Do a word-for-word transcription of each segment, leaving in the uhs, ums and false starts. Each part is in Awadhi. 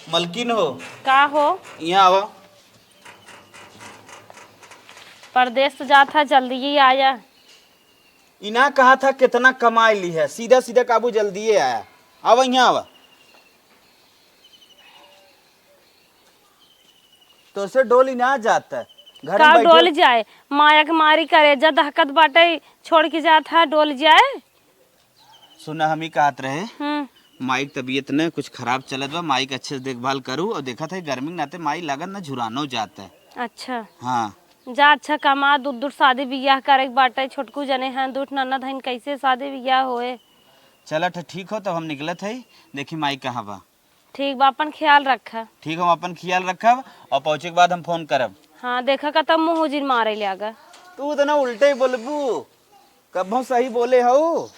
मलकिन हो। का हो? यहाँ आवा। परदेस तो जात ह, जल्दी ही आया। इना कहा था कितना कमाई ली है, सीधा सीधा काबू जल्दी ही आया। आवा यहाँ आवा। तो से डोली ना जात है, घर में का बैठे। डोल जाए? माया के मारी करेजा दहकत बाटे, छोड़ के जात ह, डोल जाए? सुना, हम ही कहत रहे, हम्म। माई के तबीयत न कुछ खराब चलत बा, माई के अच्छे से देखभाल करू। और देखत है गर्मी के नाते माई लागत न झुरानो जात है। अच्छा। हाँ। जा अच्छा कमा, दूर दूर शादी बियाह करे के बाटे, छोटकू जने हैं, दूठ ननद हइन, कैसे शादी बियाह होए? चलत है, ठीक हो, तब हम निकलत है, देखी माई कहाँ बा। ठीक बा, अपन ख्याल रखा। ठीक, हम अपन ख्याल रखब और पहुँचे के बाद हम फोन करब। हाँ, देखा कतौ मुँह उजिर मारे लागा। तू तो ना उल्टे ही बोलबू, कबहुँ सही बोले हऊ।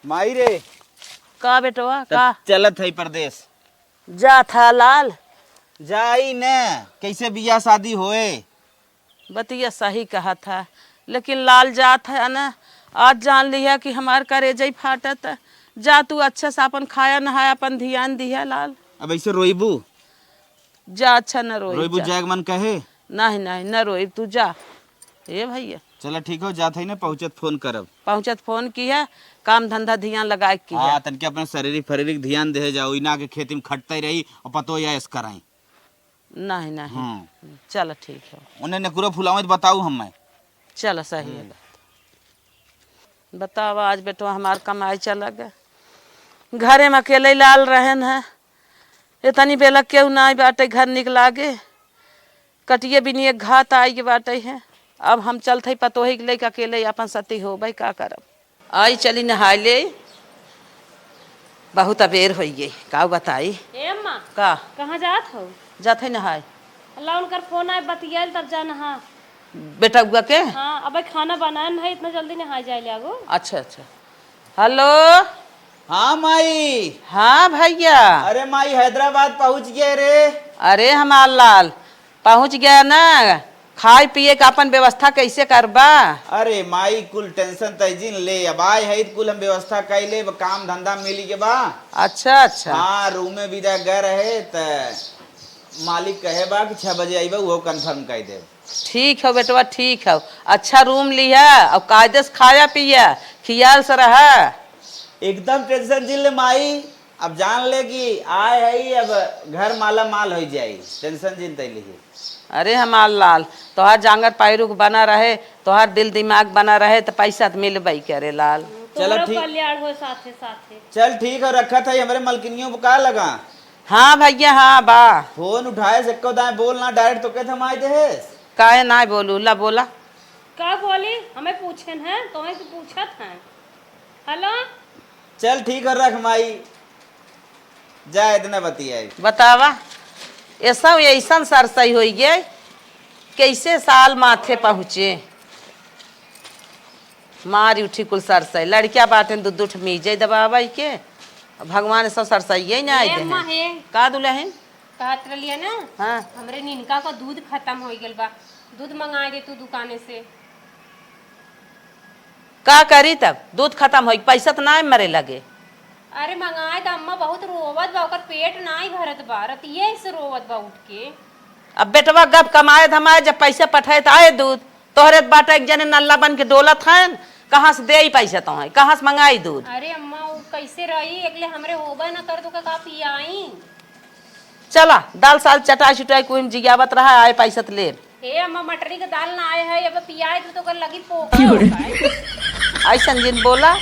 माई रे। का बेटवा, तब का? चलत है परदेस। जात ह लाल। जाई न, कैसे बियाह शादी होए? बतिया सही कहत ह, लेकिन लाल जात ह न, आज जान लिहा कि हमार करेजई फाटत। जा तू अच्छा से अपन खाया नहाया, अपन ध्यान दिहा लाल। अब ऐसे रोइबू? जा अच्छा न रोइब, रोइबू जा। जाए के मन कहे? नहीं, नहीं, न रोइब, तू जा। ए भैया। चला ठीक हो, जात है न, पहुँचत फोन करब। पहुँचत फोन किहा, काम धंधा ध्यान लगाए के किहा। हाँ, तनके अपने शारीरिक फरीरिक ध्यान दे जाओ, इना के खेती में खटते रही और पतो या ऐस कराई। नहीं, नहीं। हम्म। चल, ठीक है। उन्हें नेकुरा फुलावे तो बताऊ हम मैं। चल, सही है हम्म। बात। बतावा, आज बेटवा हमार कमाई चला गए, घरे में अकेले लाल रहन है, इतनी बेला केहू ना बाटे, घर निक लागे, कटिए बिनिए घात आई के बाटे है। अब हम चलत हई पतोही के लेके अकेले अपन सती हो भाई, का करब। आई चली नहाई ले, बहुत अबेर होई गई, का बताई। ए अम्मा, का? कहाँ जात हो? जात है नहाए। अल्लाह, उनकर फोन आए, बतियाल, तब जा नहा। बेटउआ के? हाँ, अबे खाना बनाए नहीं, इतना जल्दी नहाए जाए लागो। अच्छा, अच्छा। हेलो। हाँ माई। हाँ भैया। अरे माई, हैदराबाद पहुँच गए रे। अरे हमार लाल, पहुँच गया ना, खाए पिए का अपन व्यवस्था कैसे करबा? अरे माई, कुल टेंशन तै जिन ले, अब आए है त कुल हम व्यवस्था कर ले, अब काम धंधा मिल के बा। अच्छा, अच्छा। हाँ, रूम में विदा गए रहे त मालिक कहे बा कि छह बजे आइबा, वो कंफर्म कर देब। ठीक है बेटवा, ठीक है। अच्छा रूम लिहा, अब कायदे से खाया पिया, खियाल से रहा। एकदम टेंशन जिन ले माई, अब जान ले कि आए है, अब घर माला माल हो जाई, टेंशन जिन तै लिही। अरे हमार लाल, तोहार जांगर पैरुख बना रहे, तोहार दिल दिमाग बना रहे, तो पैसा तो मिलबई करे लाल। चलो तोहरो ठीक। कल्याण हो साथे साथे। चल ठीक है, रखत है, हमरे मलकिनियों को का लगा? हाँ भैया, हाँ बा। फोन उठाए से एको दाएं बोल ना, डायरेक्ट तो के थमाई देहेस। काहे ना बोलू, ला बोला। का बोली? हमें पूछेन है, तोहे के पूछत हैं। हेलो। चल ठीक है, रख माई, जा इतना बतियाई। बतावा, ऐसा ऐसन सरसई होई गए, कैसे साल माथे पहुँचे। मारी उठी कुल सरसई, लड़किया बाटेन दू दू ठो मीजे दबावई के, भगवान सब सरसई ही ना आई ए दे। माहे। का दुल्हन? कहत रहलिए ना, हाँ। हमरे निनका का दूध खत्म हो गइल बा, दूध मंगाए दे तू दुकाने से। का करी तब, दूध खत्म होई, पैसा त ना मरे लगे। अरे मंगाए द अम्मा, बहुत रोवत बा, ओकर पेट नाई भरत बा, रतिये से रोवत बा उठ के। अब बेटवा गप कमाए धमाए, जब पैसा पठाए त आए दूध, तोहरे त बाटा एक जने नल्ला बन के डोलत हन, कहाँ से देई पैसा तोहे, कहाँ से मंगाई दूध? अरे अम्मा, उ कैसे रही, एकले हमरे होबे न कर, तो का पियाई? चला, दाल साल चटाई चुटाई कुल में जियावत रहा, आए पैसा त लेब। हे अम्मा, मटरी के दाल ना आए है, अब पियाई तो ओकर लगी पोका। ऐसन जिन बोला,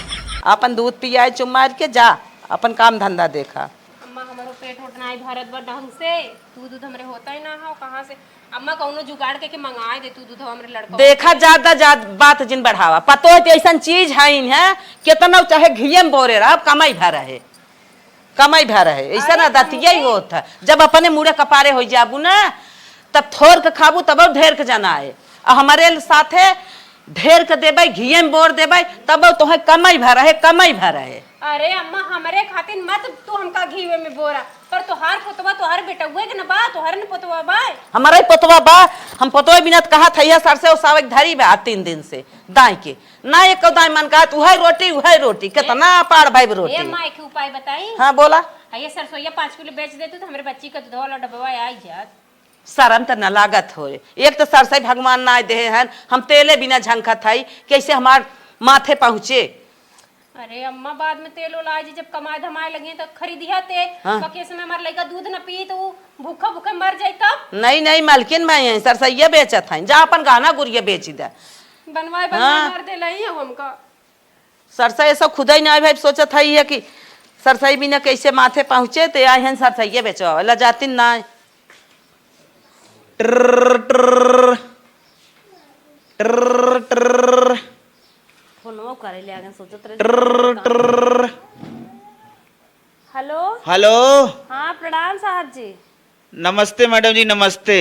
अपन दूध पियाए चुप मार के जा, अपन काम धंधा देखा। अम्मा, हमरो पेट ओट नाई भरत बा ढंग से, दूध दूध हमरे होता ही ना हो, कहाँ से? अम्मा, कौनो जुगाड़ करके मंगाए दे तू दूध हमरे लड़का देखा, के। ज्यादा, ज्यादा बात जिन बढ़ावा। पतोह त ऐसन चीज है, है, केतनो चाहे घिये में बोरे रहा, कमाई भर है, कमाई भर है। ऐसा अरे ना दतिया ही हमके होत है। जब अपने मुड़े कपारे हो जाबू ना, तब थोर के खाबू, तब ढेर के जनाए। और हमारे साथे ढेर के देबै, घिये में बोर देबै, तब तोहे कमाई भर है, कमाई भर है। अरे अम्मा, हमरे खातिर मत तू हमका घीवे में बोरा, पर तोहार पुतवा तोहार बेटउए के न बा, तोहरे न पुतवा बा। हमारा ही पुतवा बा, हम पुतवा बिना त कहा थैया सरसे उसावे के धरी बा तीन दिन से दाई के। ना एको दाई मन कहत, उहे रोटी, उहे रोटी, कितना पाड़ भाई रोटी। ए माई के उपाय बताई? हाँ, बोला। आ, ये सरसोईया पाँच किलो बेच देतू तो हमरे बच्ची का दूध वाला डब्बा आई जात। शरम त न लागत होए। एक त सरसई भगवान ना देहे हन, हम तेले बिना झंखत हई, कैसे हमार माथे पहुँचे? अरे अम्मा, बाद में तेल उल आई, जब कमाए धमाए लगे तो खरीदिया ते। हाँ। बाकी समय हमार लइका दूध न पी तो उ भूखा भूखा मर जाई तब। नहीं, नहीं, मलकिन मैं यहीं सरसैया बेचत हई, जा अपन गहना गुरिया बेची दे। बनवाए बनवाए हाँ। मार दे लई हमका। सरसई ऐसा खुदई ना भाई सोचत हई है कि सरसई बिना कैसे माथे पहुँचे, ते आए हैं सरसैया बेचवावे ला जातिन ना। ट्र, ट्र, ट्र, ट्र। फोनवा करे ले आगे सोचत रहे। ट्र, ट्र। हेलो। हेलो। हाँ, प्रणाम साहब जी। नमस्ते मैडम जी, नमस्ते।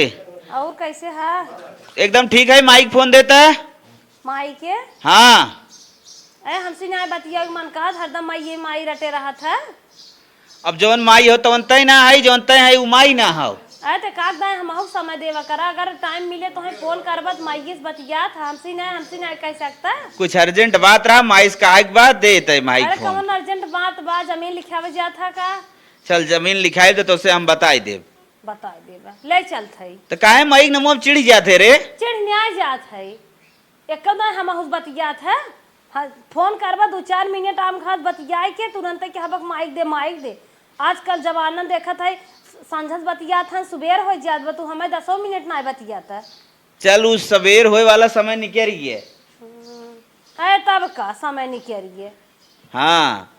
और कैसे है? एकदम ठीक है, माई के फोन देता है। माई के? हाँ। ए, हमसे ना बतिया के मन कहत, हरदम माई ये माई रटे रहत है। अब जवन माई हो तवन तय ना है, जवन तय है उ माई ना हो। अरे ते का दाएं, हमहू समय देवा करा, अगर टाइम मिले तो हम फोन करबत, माई से बतियात है, हमसे ना, हमसे ना कह सकता। कुछ अर्जेंट बात रहा, माई से कहा के बाद देते माई अरे फोन। कौन अर्जेंट बात बा, जमीन लिखावे जात है का? चल जमीन लिखाई तो तोसे हम बताई देब। बताई देब, ले चलत हई। तो काहे माई के नमवा चिढ़ जात है रे? चिढ़ न्याय जात है। एकदम हम हुस बतियात है। हाँ, फोन करबा दो चार मिनट आम खात बतियाए के तुरंत के हबक माइक दे, माइक दे। आजकल जमाना देखत है, संझस बतियात है, सुबेर हो जात बा, तू हमें दसों मिनट ना बतियात है। चल, उस सबेर होए वाला समय निकल गए। हम्म, है तब का समय निकल गए। हाँ।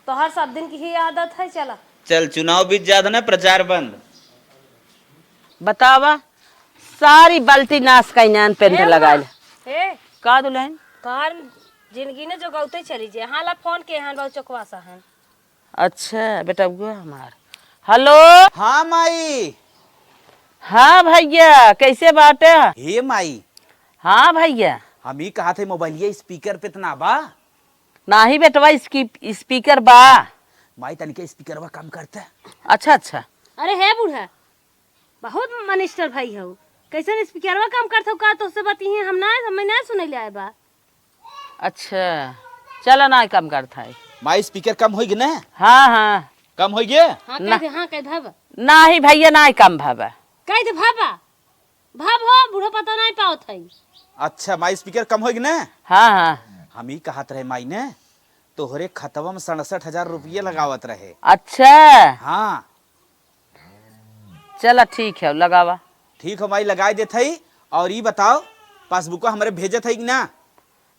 तोहर सब दिन की ही आदत है, चला। चल, चुनाव बीत जात ना, प्रचार बंद। बतावा, सारी बाल्टी नाश कइने पेंट ए लगाइल। माँ, ए। का दुल्हन? तोहार जिंदगी ने जोगौते चली जे। हाँ, ला फोन के हन बहुत चौकवा सा हन। अच्छा, बेटा, वो हमार। हेलो। हाँ, माई। हाँ, भैया, कैसे बाटे? हे, माई। हाँ, भैया। हम ही कहा थे, मोबाइलिया स्पीकर पे त ना बा? नाही, बेटवा, इसकी स्पीकर बा। माई, तनिके स्पीकरवा कम करते। अच्छा, अच्छा। अरे, हे बूढ़ा, बहुत मनिस्टर भाई हऊ, कैसन स्पीकरवा कम करत हऊ का? तोसे बतिये हम ना, हमें ना सुने ले आए बा। अच्छा, चला ना कम करत है। माई, स्पीकर कम होई गे ना? हाँ, हाँ। कम होई गे? हाँ, कह ना। दे, हाँ, कह दे, भब। नाही भैया, नाही कम भब। कह दे, भब। भब हो, बूढ़ो पता नाही पावत है। अच्छा, माई, स्पीकर कम होई गे ना? हाँ, हाँ। हम ही कहत रहे, माई ने, तोहरे खतवा में सड़सठ हजार रुपये लगावत रहे। अच्छा। हाँ। चला ठीक है, लगावा। ठीक हो माई, लगाए देत हई। और ई बताओ, पासबुकवा हमरे भेजत हई कि ना?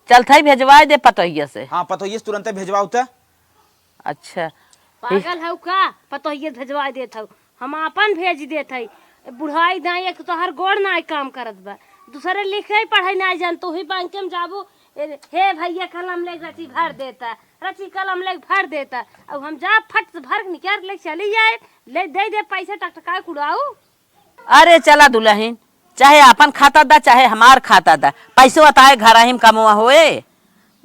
चलत हई, भेजवाए दे पतोहिया से। हाँ, पतोहिया से तुरंते भेजवाओ त। अच्छा। पागल हऊ का? पतोहिया भेजवाए देत हऊ, हम आपन भेज देत हई। बुढ़ाई दाई, एक तोहर गोड़ ना काम करत बा, दूसरे लिखे पढ़े ना जान, तू ही बैंक में जाबू, ए, हे भैया कलम ले रची भर देता, रची कलम ले भर देता। अब हम जा फट से भर के निकाल ले चली जाए, ले दे दे पैसा टकटकाए कुड़ाऊ। अरे चला दुलहिन, चाहे आपन खाता दा, चाहे हमार खाता दा, पैसो अताए घर आहिम कमवा होए।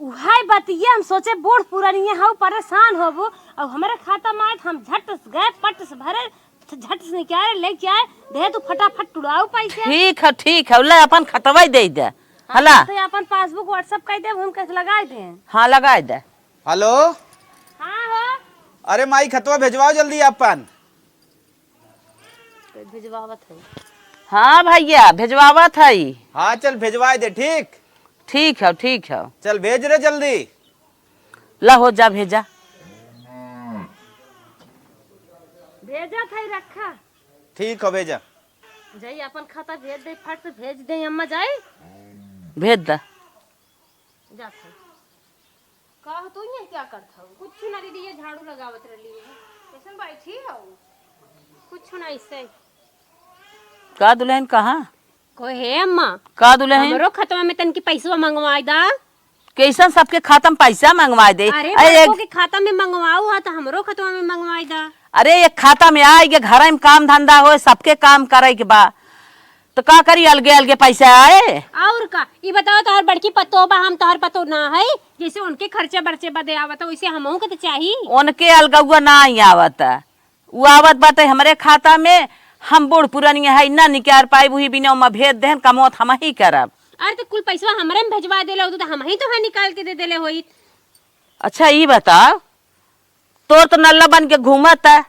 उहाई बतिया हम सोचे बूढ़ पुरनिया हऊ, परेशान होबू, अब हमरे खाता में आए त हम झट से गए, पट से भरे, झट से निकाले, लेके आए, दे तू फटाफट टुड़ाऊ पैसा। ठीक है, ठीक है, ले अपन खतवा ही दे दे। हाँ, हला। तो अपन पासबुक WhatsApp कर दे, हम कैसे लगाए दे। हाँ, लगाए दे। हेलो। हाँ हो। अरे माई, खतवा भेजवाओ जल्दी अपन। तो भेजवावत है। हाँ भैया, भेजवावत है। हाँ, चल भेजवाए दे, ठीक? ठीक है, ठीक है। चल भेज रे जल्दी। ला हो जा, भेजा। भेजत है, रखा। ठीक हो, भेजा। जाई, अपन खाता भेज दे, फट से भेज दे, अम्मा जाई। भेज दा। जात है। का हो, तू यहाँ क्या करत हऊ? कुछ ना दीदी, ये झाड़ू लगावत रहली है। कैसन बैठी हऊ? कुछ ना, इससे। का दुलहिन, कहाँ? को हे अम्मा, का दुलहिन? हमरो खतवा में तनकी पैसवा मंगवाई दा। कैसन सबके खाता में पैसा मंगवाई दे? अरे, अरे, बड़को एक के खाता में मंगवाऊ हा, तो हमरो खतवा में मंगवाई दा। अरे, एक खाता में आए के घर में काम धंधा होए, सबके काम करे के बा। तो का करी, अलगे अलगे पैसा आए। और का, ई बताओ, तोहर बड़की पतोह बा, हम तोहर पतोह ना है, जैसे उनके खर्चे बर्चे बदे आवत है, वैसे हमहू के तो चाही। उनके अलगउआ ना ही आवत है, उ आवत बाटे हमरे खाता में। हम बूढ़ पुरनिया है, ना निकार पाइब, वही बिना ओमा भेज देहन, कमौत हम ही करब। अरे तो कुल पैसवा हमरे में भेजवा देला होतू तो हम ही तो है निकाल के दे देले होइत। अच्छा, ई बताओ, तोर तो नल्ला बन के घूमत है,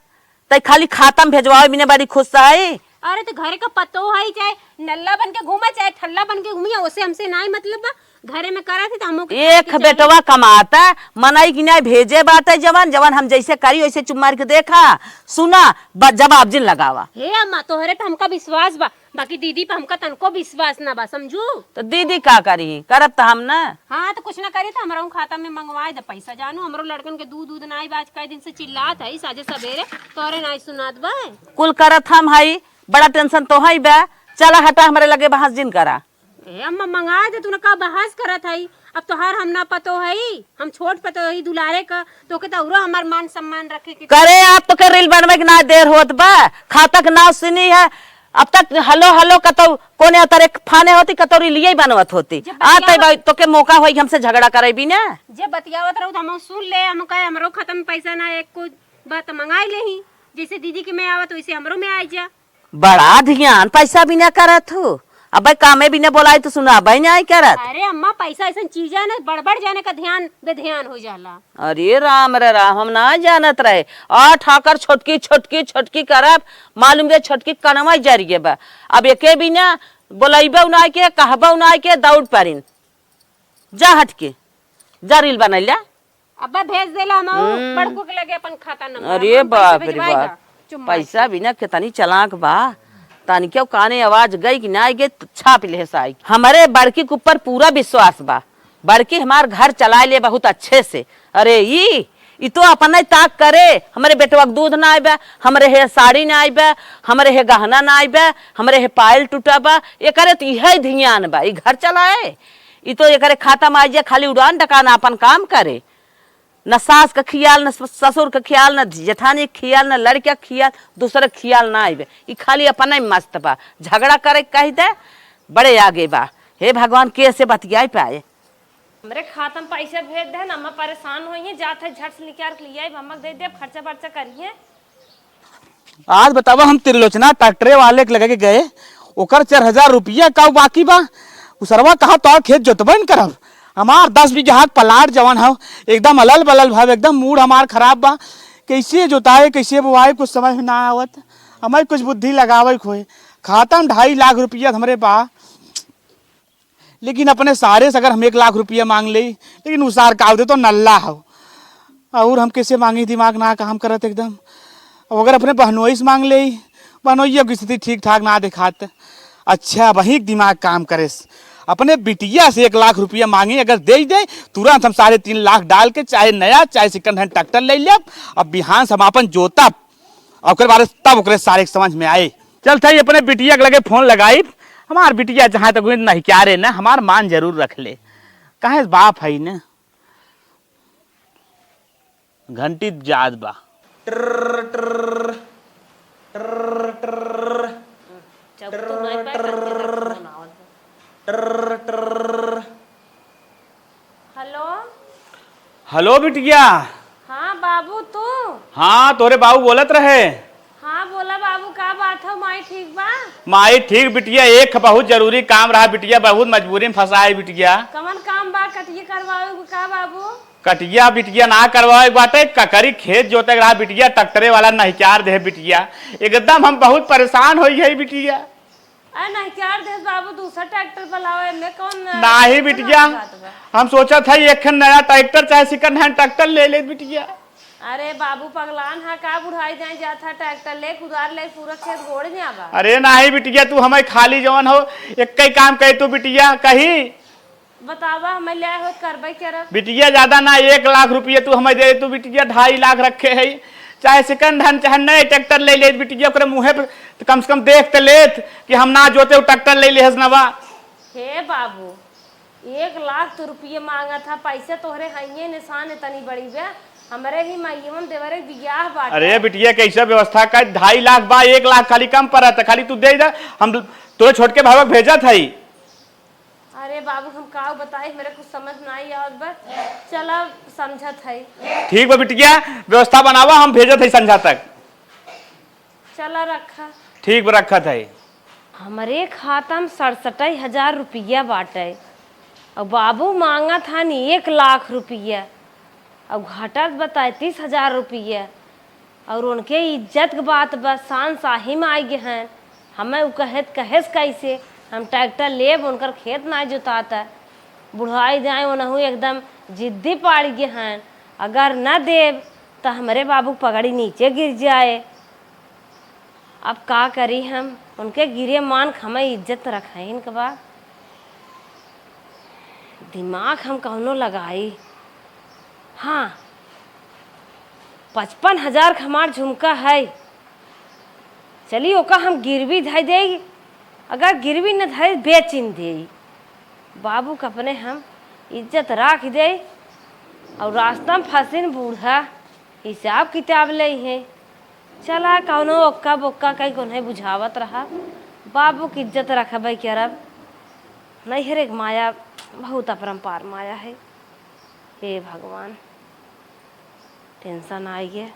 तै खाली खाता में भेजवावे बिना बड़ी खुश है। अरे तो घरे का पतोह है, चाहे नल्ला बन के घूमे, चाहे ठल्ला बन के घूमिया, ओसे हमसे नाई मतलब बा। घरे में करत है तो हमहू के खाए एक के चाही। बेटवा कमाता, मनई की नाई भेजे बाटे जवन, जवन हम जैसे करी वैसे चुप मार के देखा, सुना, ब-, जवाब जिन लगावा। हे अम्मा, तोहरे पे हमका विश्वास बा, बाकी दीदी पे हमका तनको विश्वास ना बा, समझू? तो दीदी का करी, करब तो हम ना। हाँ, तो कुछ ना करी तो हमरा खाता में मंगवाए दे पैसा, जानू, हमरो लड़कन के दूध दूध नाई बा, आज कई दिन से चिल्लात है साझे सबेरे, तोहरे नाई सुनात बा। कुल करत हम हई, बड़ा tension तो हई बा। चला हटा, हमरे लगे बहस जिन करा। ए अम्मा, मंगाए दे, तू ना का बहस करत हई? अब तोहार हम ना पतोह हई, हम छोट पतोह हई दुलारे का, तोके तो औरो हमार मान सम्मान रखे के करे। आप तोके reel बनवे के ना देर होत बा, खाता के नाव सुनी है। अब तक hello hello कतौ कोने उतरे फाने होती, कतौरी लिए बनवत होती। जब आते बतियावत भाई तोके मौका होई हमसे झगड़ा करे भी ना। जब बतियावत रहू तो हम सुन ले, हम कहे हमरो खाता में पैसा ना, एक को बात मंगाई लेही, जैसे दीदी के में आवत वैसे हमरो में आई जा। बड़ा ध्यान पैसा बिना करत हो। अबे कामे बिना बोलाई तो सुना, अबे नहीं करत। अरे अम्मा, पैसा ऐसन चीज है ना, बड़बड़ जाने का ध्यान बेध्यान हो जाला। अरे राम रे राम, हम ना जानत रहे। आ ठाकर छोटकी, छोटकी, छोटकी करब, मालूम दे छोटकी कनवा जरिए बा। अब एके बिना बोलैबे उनाई के, कहबे उनाई के, दौड़ परिन। जा हट के, जा reel बनैल जा। अब्बा भेज देला हम हम्म। बड़कू के लगे अपन खाता नंबर। अरे हम पैसा बाप रे भेजवाई बाप। दा, चुम्मा पैसा के। बिना कितनी चालाक बा। तनिको काने आवाज गई कि ना गई, त छाप ले साई। हमरे बड़की के ऊपर पूरा विश्वास बा। बड़की हमार घर चलाए ले बहुत अच्छे से। अरे ई, ई तो अपने ताक करे, हमरे बेटवा के दूध ना आइबे, हमरे हे साड़ी ना आइबे, हमरे हे गहना ना आइबे, हमरे हे पायल टूटा बा। एकरे तो इहे ध्यान बा, ई घर चलाए। ई तो एकरे खाता में आई जे खाली उड़ान डकान आपन काम करे। न सास का खियाल, न ससुर का खियाल, न जेठानी का खियाल, न लड़किया का खियाल, दूसरे का खियाल ना आइबे। ई खाली अपने मस्त बा। झगड़ा करे के कही दे, बड़े आगे बा। हे भगवान, के से बतियाई पाए। हमरे खाता में पैसा भेज दे, अम्मा परेशान होई हैं, जात है झट से निकाल के लियाई, अम्मा के दे दे, खर्चा बर्चा करिए। आज बतावा, हम त्रिलोचना ट्रैक्टरे वाले के लगे के गए, ओकर चार हजार रुपया का बाकी बा। उ सरवा कहा, "तोहर खेत जोतबे न करब, हमार दस बीघा के प्लाट जवन हव, एकदम अलल बलल भाव, एकदम मूड हमार खराब बा, कैसे जोताए, कैसे बोआए, कुछ समझ में ना आवत, हमें कुछ बुद्धि लगावे के होए।" खाता में ढाई लाख रुपया हमरे बा, लेकिन अपने सारे से अगर हम एक लाख रुपया मांग लेई, लेकिन उ सार का दे तो नल्ला हव। और हम कैसे मांगी, दिमाग ना काम करत एकदम। अब अगर अपने बहनोई से मांग लेई, बहनोइया की स्थिति ठीक ठाक ना दिखात। अच्छा, वही दिमाग काम करे। अपने बिटिया से एक लाख रुपया मांगी, अगर दे ही दे, तुरंत हम साढ़े तीन लाख डाल के चाहे नया, चाहे second hand ट्रैक्टर ले लेब। अब बिहान से हम आपन जोतब। ओकर बारे तब ओकरे सारे के समझ में आए। चल, थाई अपने बिटिया के लगे फोन लगाई। हमार बिटिया जहाँ तक हुई नहीं क्या रे ना, हमार मान जरूर रख ले। काहे बाप है ना, घंटी जात बा। टर्र, टर्र, टर्र, टर्र। जब तो नहीं पाए, करते करते फोन आवत है। टर्र, टर्र। हेलो। हेलो बिटिया। हाँ बाबू, तू? हाँ, तोरे बाबू बोलत रहे। हाँ बोला बाबू, का बात है? माई ठीक बा? माई ठीक बिटिया, एक बहुत जरूरी काम रहा बिटिया, बहुत मजबूरी में फंसा है बिटिया। कवन काम बा? कटिया करवावे के का बाबू? कटिया बिटिया ना करवावे के बाटे, ककरी खेत जोते के रहा बिटिया, ट्रैक्टरे वाला नहिचार दे बिटिया। एकदम हम बहुत परेशान हो गए बिटिया। अरे नहीं, चार देस बाबू, दूसरा ट्रैक्टर बुलाओ, एमे कौन, अ, नाही एतना बिटिया, बात बा? हम सोचत है एक ठन नया ट्रैक्टर चाहे second hand ट्रैक्टर ले ले बिटिया। अरे बाबू, पगलान हा का? बुढ़ाई जाए जात हा, ट्रैक्टर ले, कुदार ले, पूरा खेत गोड़ जाबा। अरे नाही बिटिया, तू हमें खाली जवन हो, एक ही काम कहे तू बिटिया, कही बतावा, हमें ले आए हो, करबे करब। बिटिया, ज्यादा ना, एक लाख रुपये तू हमें दे, तू बिटिया, ढाई लाख रखे है, चाहे second hand, चाहे नए ट्रैक्टर ले ले बिटिया, ओकरे मुँहे पे तो कम से कम देख तो लेत कि हम ना जोते, वो ट्रैक्टर ले ले हस नवा। हे बाबू, एक लाख तो रुपये मांगा था, पैसे तोहरे हइये निशान है तनी बड़ी बे, हमरे ही माइयवन देवरे बियाह बाटे। अरे बिटिया, कैसा व्यवस्था का, ढाई लाख बा, एक लाख खाली कम पड़ा था, खाली तू दे दे, हम तोरे छोटके भावा के भेजत हई। अरे बाबू, हम का बताई, हमरे कुछ समझ नाई आवत बा। चला, समझत हई। ठीक बा बिटिया, व्यवस्था बनावा, हम भेजत हई संझा तक। चला रखा। ठीक बा, रखत हई। हमरे खाता में सड़सठई हजार रुपया बाटे, अउर बाबू मांगत हन एक लाख रुपया, अउर घटत बा तैंतीस हजार रुपया। अउर उनके इज्जत के बात बा, शान शाही में आइ गए हैं। हमें उ कहेत कहेस कैसे, हम ट्रैक्टर लेब, उनकर खेत ना जोताता। बुढ़ाई जाए, उनहु एकदम जिद्दी पाड़ गए हैं, अगर न देब त हमरे बाबू के पगड़ी नीचे गिर जाए। अब का करी हम, उनके गिरे मान क हमें इज्जत रखे इनके बाद। दिमाग हम कौनो लगाई। हाँ, पचपन हजार क हमार झुमका है, चली ओका हम गिरवी धइ देई, अगर गिरवी न धइ बेचिन देई, बाबू क अपने हम इज्जत राख देई। अउर रास्ता में फंसिन बूढ़ा, हिसाब किताब लेइहैं। चला, कौनो ओक्का बोक्का कई कोन्हे बुझावत रहा, बाबू क इज्जत रखबे करब। नैहरे क माया बहुत अपरंपार माया है। हे भगवान, टेंशन आइ गए।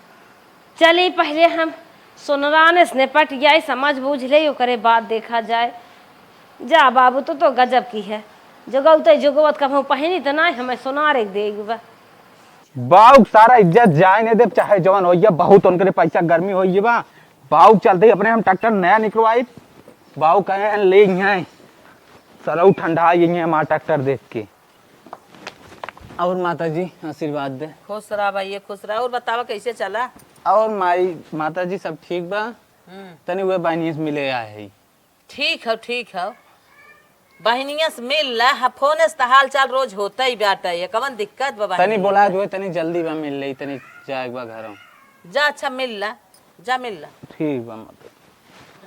चली, पहिले हम सोनरान से निपट जाए, समझ बूझ ले, ओकरे बाद देखा जाए। जा बाबू, तू तो गजब की है, जोगौते जोगवत कभू पहिनी त नाई, हमें सोनार एक दे बा। बाऊ क सारा इज्जत जाए नहीं देब, चाहे जवन होइया, बहुत उनके पैसा गर्मी होइया बा। बाऊ क चलते ही अपने हम ट्रैक्टर नया निकलवाई। बाऊ कहे हैं, ले यहाँ सरऊ ठंडा ये हमारा ट्रैक्टर देख के। और माता जी आशीर्वाद दे। खुश रहा भैया, खुश रहा। और बतावा कैसे चला? और माई, माता जी सब ठीक बा? हम्म। तनी उहे बहनिया से मिले आए है। ठीक हौ, ठीक हौ। बहनिया से मिल ला, हा, फोन से त हाल चाल रोज होता ही बाटे। ये कवन दिक्कत बा तनी बहनिया बोला के? जो तनी जल्दी बा मिल ले, तनी जाए के बा घरों। जा अच्छा मिल ला, जा मिल ला। ठीक बा माता।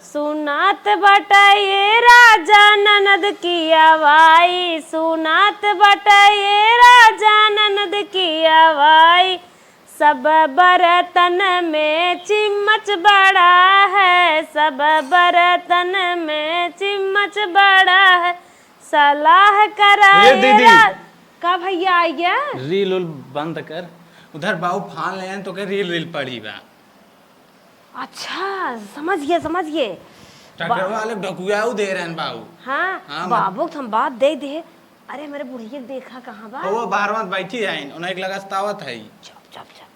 सुनात बाटे ये राजा ननद की आवाई, सुनात बाटे ये राजा ननद की आवाई। सब बर्तन में चिम्मच बड़ा है, सब बर्तन में चिम्मच बड़ा है, सलाह करा ए ये दीदी। रा-, का भैया आ गया? रील उल बंद कर, उधर बाऊ फान ले हैं तो के रील रील पड़ी बा। अच्छा, समझ गए, समझ गए। ट्रैक्टर बा- वाले ढकुआऊ दे रहे हैं बाऊ। हाँ, हाँ, मत- बाबू के हम बात दे दे। अरे, हमरे बुढ़िया के देखा कहाँ बा? वो बाहर में बैठी है, उन्हें एक लगा सतावत है। चुप, चुप, चुप।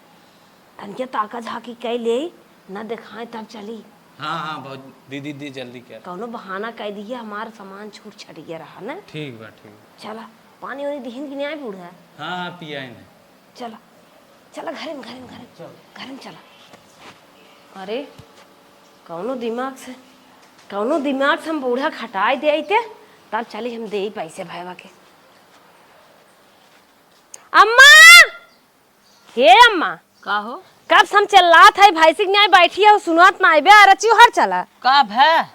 तनके ताका झाकी कई ले, ना देखाए तब चली। हाँ, हाँ, बहुत दीदी, दी जल्दी कर। कौनो बहाना कह दिए, हमार सामान छूट छट गया रहा ना। ठीक बा, ठीक। चला, पानी वानी दिहिन कि नहीं आए बूढ़ा? हाँ, हाँ, पियाइन है। चला, चला घरे में, घरे में, घरे में। चल। घरे में चला। अरे, कौनो दिमाग से, कौनो दिमाग से हम बूढ़ा खटाई दे आइते, तब चली हम देई पैसे भयवा के। अम्मा! हे अम्मा! का हो? कब से हम चिल्लात है, भैंसी के न्याय बैठी है, सुनात ना आइबे, अरे चिउ हर चला। का भय?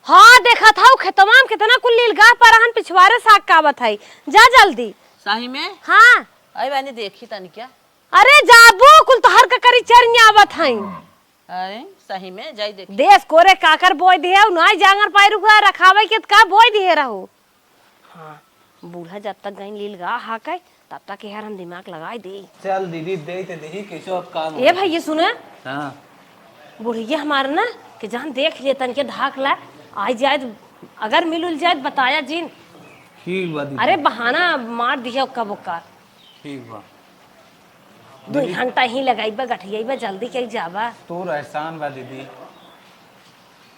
हाँ, देखत हऊ, खेतवा में कितना कुल लीलगाह परहन पिछवारे साग कावत है। जा जल्दी। सही में? हाँ। अरे बहनी, देखी तनी क्या? अरे जाबू, कुल तोहर के करी चरिया आवत है। अरे, सही में, जाई देखी। देश कोरे काकर बोय दिहे, नाई जांगर पाई रुका रखावे के त का बोय दिहे रहो। हाँ, बूढ़ा जब तक गई लीलगाह हाके, तब तक यार हम दिमाग लगाई दे। चल दीदी, दे ते देही, कैसो अब काम ए हो। भाई, ये सुने। हाँ। बुढ़िया हमार ना, कि जान देख लिए तन के ढाक ला, आई जाए त, अगर मिल उल जाए त बताया जिन। ठीक बा दीदी। अरे बहाना मार दिया ओक्का बोक्का। ठीक बा। दो दीदी। घंटा ही लगाइबा, गठियाइबा, जल्दी कई जाबा। तोर एहसान बा दीदी।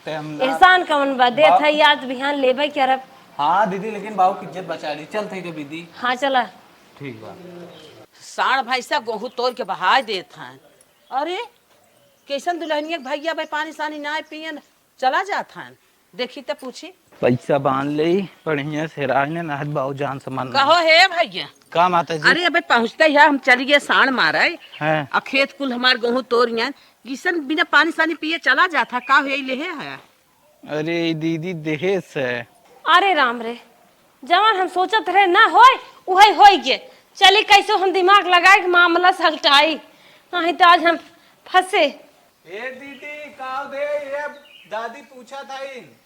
ते हम ना एहसान कवन बा? देत बा- है, आज बिहान लेबे करब। हाँ दीदी, लेकिन बाऊ की इज्जत बचा ली। चल थे के दीदी। हाँ, चला। ठीक बा। साढ़ भैंसा गोहूँ तोड़ के बहाय देत हैं। अरे, कैसन दुल्हनिया के भैया भाई पानी सानी ना पियन, चला जात हन, देखी त पूछी। पैसा बांध ले, बढ़िया से राज ने नाथ बाऊ जान से मन कहो हे भैया। का माता जी? अरे अबे पहुँचते ही हम चली गए साण मारे। हाँ। आ खेत कुल हमार गेहूं तोरियन, किसन बिना पानी सानी पिए चला जात है, का होई लेहे है? अरे ई दीदी देहे से। अरे राम रे, जवन हम सोचत रहे ना होय, उहे होई गे। चली कैसे हम दिमाग लगाए के मामला सलटाई, नहीं तो आज हम फंसे। ए दीदी, काव दे, ये दादी पूछा था इन।